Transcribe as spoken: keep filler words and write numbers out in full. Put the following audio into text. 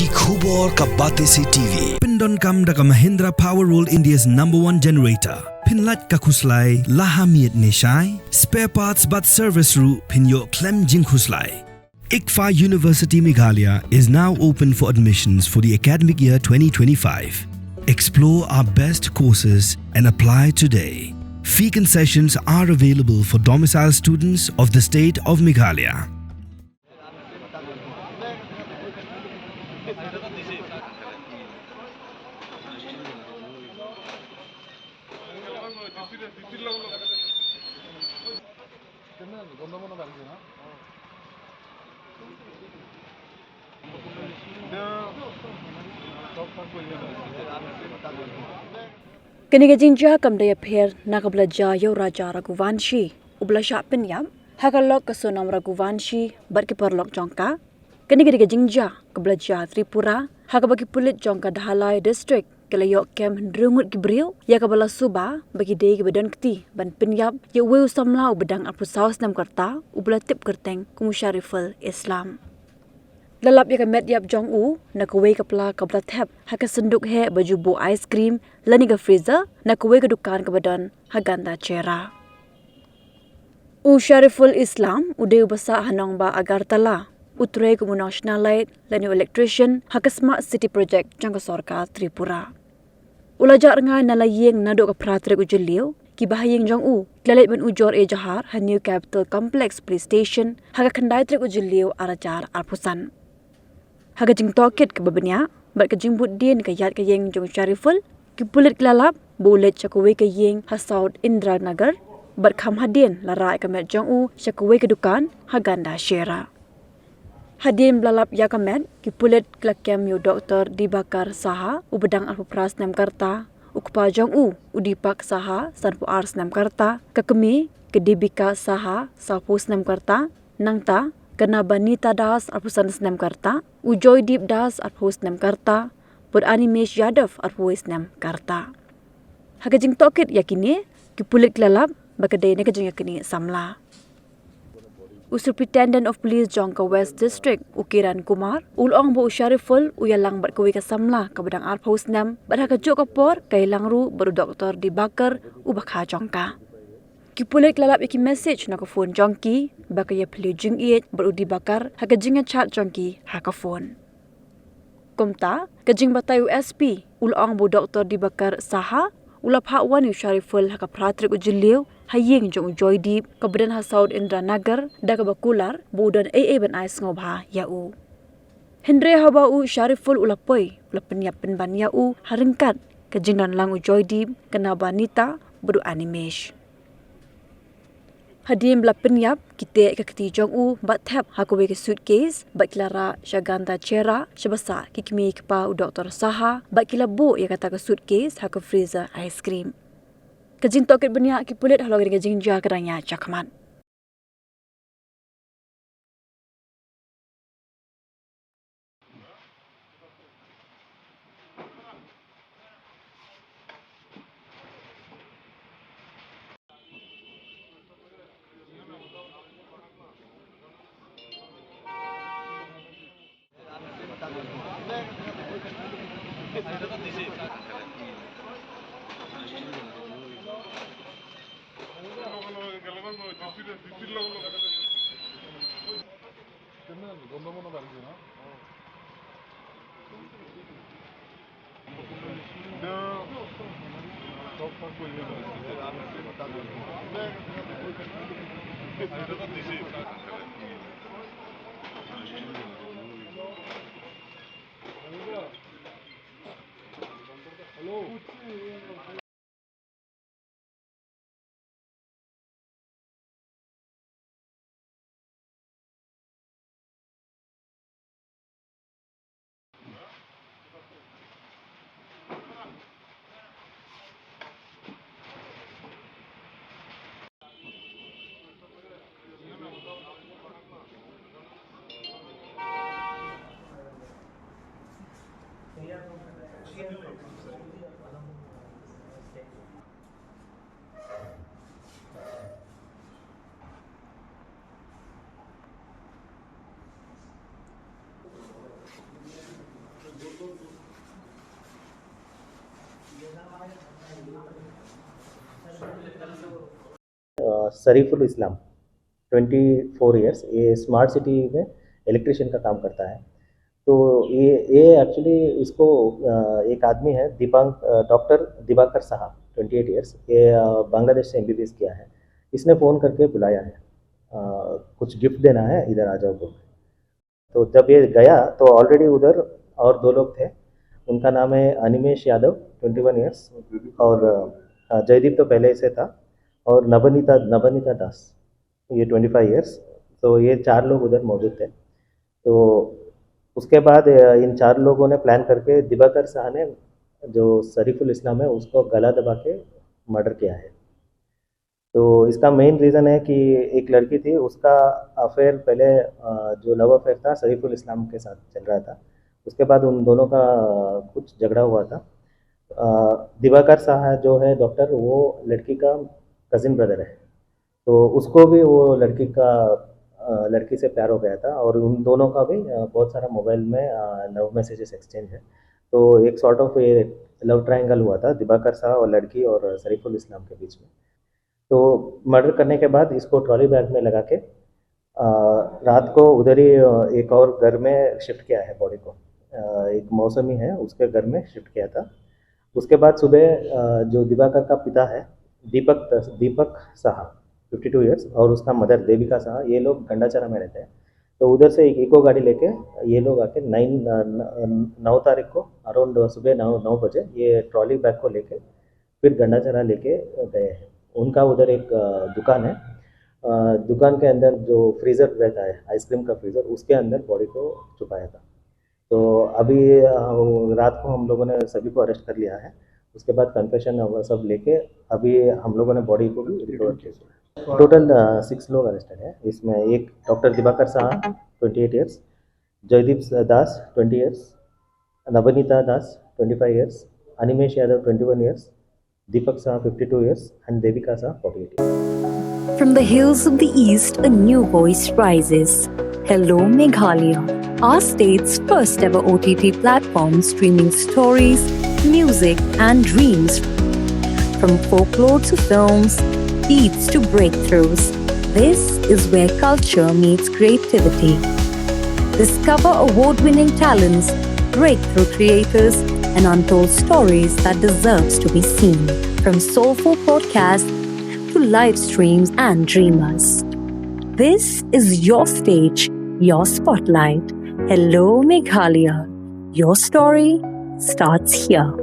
Khubor ka Batesi T V. Pyndonkam da ka Mahindra Power World, India's number one generator. Pynlait ka khuslai la ha miet ne shai. Spare parts bad service ruh phin ïoh khlem jingkhuslai. ICFAI University Meghalaya is now open for admissions for the academic year twenty twenty-five. Explore our best courses and apply today. Fee concessions are available for domicile students of the state of Meghalaya. Kane ka jingjia kam da ïapher na kaba la jia ïa u Raja Raghuvanshi, uba la shah pynïap ha ka lok ka Sonam Raghuvanshi bad ki paralok jong ka. Kane ka dei ka jingjia kaba la jia ha Tripura, ha kaba ki pulit jong ka Dhলাই District ki la ïoh kem hynriew ngut ki briew ïa kaba la suba ba ki dei kiba don kti ban pynïap ïa uwei u samla uba dang arphew saw snem ka rta, uba la tip kyrteng kum u Shariful Islam. La lap ïa ka met ïap jong u na kawei ka pla kaba la thep ha ka synduk heh ba ju buh ice cream lane ka freezer na kawei ka dukan kaba don ha Gandachehra. U Shariful Islam u dei uba sah ha nongbah Agartala, u trei kum u nongshna light lane u electrician ha ka Smart City Project jong ka sorkar Tripura. U la jah rngai na la ïing naduh ka phra tarik u Jylliew, kiba ha ïing jong u ki la leit ban ujor ejahar ha New Capital Complex Police Station ha ka khyndai tarik u Jylliew ar hajar arphew san. Ha ka jingtohkit kaba bniah bad ka jingbuddien ka ïaid ka ïing jong u Shariful, ki pulit ki la lap ba u leit sha kawei ka ïing ha South Indiranagar bad kham hadien la rah ïa ka met jong u sha kawei ka dukan ha Gandachehra. Hadien ba la lap ïa ka met, ki pulit ki la kem ïa u Doktor Dibakar Saha, uba dang arphew phra snem ka rta, u kpa jong u, u Deepak Saha, sanphew ar snem ka rta, ka kmie, ka Debika Saha, sawphew snem ka rta, nangta ka Nabanita Das, arphew san snem ka rta, u Joydeep Das, arphew snem ka rta, bad u Animesh Yadav, arphew snem ka rta. Ha ka jingtohkit ïa kine, ki pulit ki la lap ba ka dei na ka jingïaknieh samla. U Superintendent of Police jong ka West District, u Kiran Kumar, u la ong ba u Shariful u ïalang bad kawei ka samla kaba dang arphew snem, bad ha kajuh ka por ka ïalang ruh bad u Doktor Dibakar, uba kha jong ka. Ki pulit ki la lap ïa ki message na ka phone jong ki ba ka ïaphylliew jingïeit bad u Dibakar ha ka jingïachat jong ki ha ka phone. Kumta, ka jingbatai u S P u la ong ba u Doktor Dibakar Saha u la phah wan ïa u Shariful ha ka phra tarik u Jylliew ha ïing jong u Joydeep, kaba don ha South Indiranagar, da kaba kular ba u don ei ei ban ai sngewbha ïa u. Hynrei haba u Shariful u la poi, u la pynïap pynban ïa u ha ryngkat ka jingdon lang u Joydeep, ka Nabanita bad u Animesh. Hadien ba la pynïap, ki teh ka kti jong u bad thep ha kawei ka suitcase bad ki la rah sha Gandachehra, shaba sah ki kmie ki kpa u Doktor Saha, bad ki la buh ïa kata ka suitcase ha ka freezer ice cream. Ka jingtohkit bniah ki pulit halor kane ka jingjia ka dang ïaid shakhmat. Shariful Islam, twenty four years, ये smart city में electrician का काम करता है। तो ये ये एक्चुअली इसको अ, एक आदमी है दीपांक अ, doctor Diwakar Saha, twenty eight years, ये अ, बांग्लादेश से एमबीबीएस किया है। इसने फ़ोन करके बुलाया है, अ, कुछ गिफ्ट देना है, इधर आ जाओ बोल। तो जब ये गया तो ऑलरेडी उधर और दो लोग थे। उनका नाम है अनिमेश यादव, ट्वेंटी वन ईयर्स, और अ, जयदीप तो पहले से था, और नवनीता नवनीता दास, ये ट्वेंटी फाइव ईयर्स। तो ये चार लोग उधर मौजूद थे। तो उसके बाद अ, इन चार लोगों ने प्लान करके दिवाकर साहा ने जो शरीफुल इस्लाम है उसको गला दबा के मर्डर किया है। तो इसका मेन रीज़न है कि एक लड़की थी, उसका अफेयर पहले अ, जो लव अफेयर था शरीफुल इस्लाम के साथ चल रहा था। उसके बाद उन दोनों का अ, कुछ झगड़ा हुआ था। अ, दिवाकर साहा जो है डॉक्टर, वो लड़की का कज़िन ब्रदर है। तो उसको भी वो लड़की का अ, लड़की से प्यार हो गया था, और उन दोनों का भी अ, बहुत सारा मोबाइल में लव मैसेजेस एक्सचेंज है। तो एक सॉर्ट ऑफ ये लव ट्रायंगल हुआ था दिवाकर साहा और लड़की और शरीफुल इस्लाम के बीच में। तो मर्डर करने के बाद इसको ट्रॉली बैग में लगा के अ, रात को उधर ही अ, एक और घर में शिफ्ट किया है बॉडी को। अ, एक मौसमी है, उसके घर में शिफ्ट किया था। उसके बाद सुबह अ, जो दिवाकर का पिता है, दीपक दीपक साहा, फिफ्टी टू ईयर्स, और उसका मदर देविका साहा, ये लोग गंडाचरा में रहते हैं। तो उधर से एक इको गाड़ी लेके ये लोग आके नाइन अ, न- नौ तारीख को अराउंड सुबह नौ नौ बजे ये ट्रॉली बैग को लेके फिर गंडाचरा लेके गए हैं। उनका उधर एक अ, दुकान है। अ, दुकान के अंदर जो फ्रीजर रहता है, आइसक्रीम का फ्रीजर, उसके अंदर बॉडी को छुपाया था। तो अभी अ, रात को हम लोगों ने सभी को अरेस्ट कर लिया है। उसके बाद कन्फेशन सब लेके अभी हम लोगों ने बॉडी को भी रिकवर किया। टोटल सिक्स लोग अरेस्टेड है। इसमें एक doctor Diwakar Saha, twenty eight years, Jaydeep Das, twenty years, Navneeta Das, twenty five years, Animesh Yadav, twenty one years, Deepak Saha, fifty two years, and Devika Saha, forty eight years. From the hills of the East, a new voice rises. Hello, Meghalaya, our state's first ever O T T platform streaming stories, music, and dreams. From folklore to films, beats to breakthroughs, this is where culture meets creativity. Discover award winning talents, breakthrough creators, and untold stories that deserves to be seen. From soulful podcasts to live streams and dreamers. This is your stage, your spotlight. Hello, Meghalaya. Your story starts here.